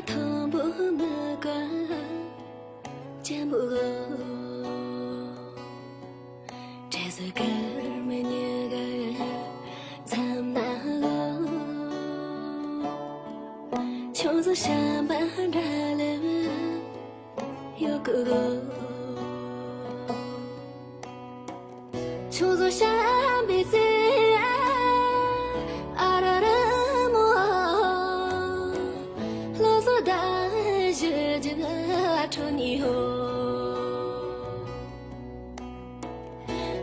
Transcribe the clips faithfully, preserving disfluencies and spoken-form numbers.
དང་པོ་མི་དགའ་འཇམ་པོ་གོ། བྲེལ་ཟིང་སྐར་མ་ཉི་ག་མཚམས་ན་གོ། ཆུང་ཟོ་བྱམས་པ་འདྲ་ལེབ་ཡོད་གི་གོ། ཆུང་ཟོ་བྱམས་པའི་ཚེ་ཨ་ར་ར་མོ། ལོ་ཟོ་ད་ཞུ་རྒྱུ་ན་ཁྲོ་ནི་ཧོ།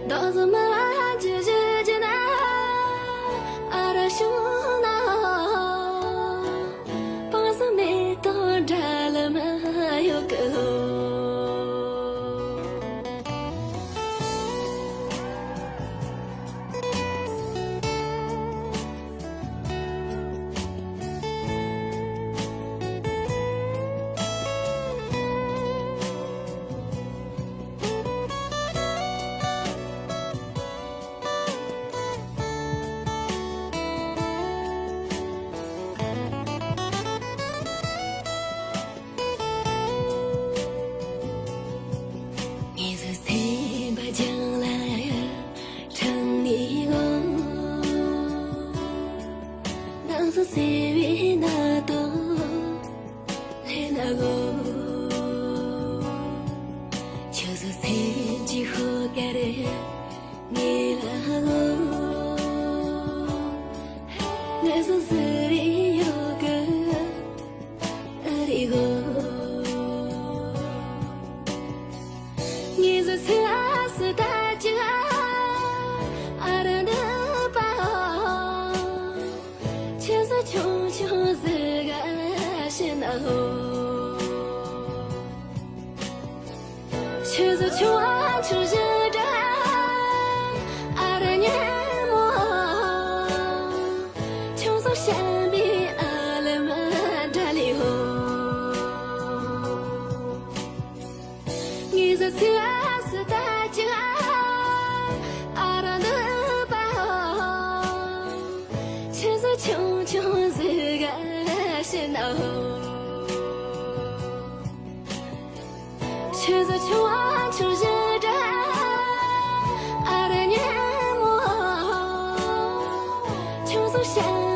ད་ཟོ་མ་ཇི་ཇི་ཇི་ན་ཨ་ར་ཤུ་ན། པང་སོ་མེ་ཏོག་འདྲ་ལ་མ་ཡོད་གི་ཧོ། ངེད་ཚོ་སེམས་པ་རྒྱང་ལ་འཕྲང་ནས་འོང་། ང་ཚོ་བརྩེ་བའི་མནའ་དང་ལྷན་ན་འོང་། ཁྱོད་ཚོ་སེམས་ཀྱི་ཤོག་དཀར་ངེད་ལ་འོང་། ང་ཚོ་ཟུར་རེ་ཡོད་གི། ཨ་རི་གོ། ངེད་ཚོ་ཚེ་ཨ་སུ་ད་ཅི་ཨ་ར་འདི་པ། ཁྱེད་ཚོ་ཆུང་ཆུང་ཟིག་ག་ཤི་ན་ཧོ། ཆུ་ཚོད་ཆུང་ཆུང་བཞི་འདྲ་ཨ་ར་ཉལ་མོ། ཆུང་ཚོ་བྱམས་པའི་ཨ་ལེ་མ་འདྲ་ལི་ཧོ། ངེད་ཚོ་ཚེ་ཨ་སུ་ད་ཅི་ཨ་ར་འདི་པ། ཆུ་ཚོད་ཆུང་ཆུང་ཟིག་ག་ཤི་ན་ཧོ། ཆུ་ཚོད་ཆུང་ཆུང་བཞི་འདྲ་ཨ་ར་ཉལ་མོ། ཆུང་ཚོ་བྱམས་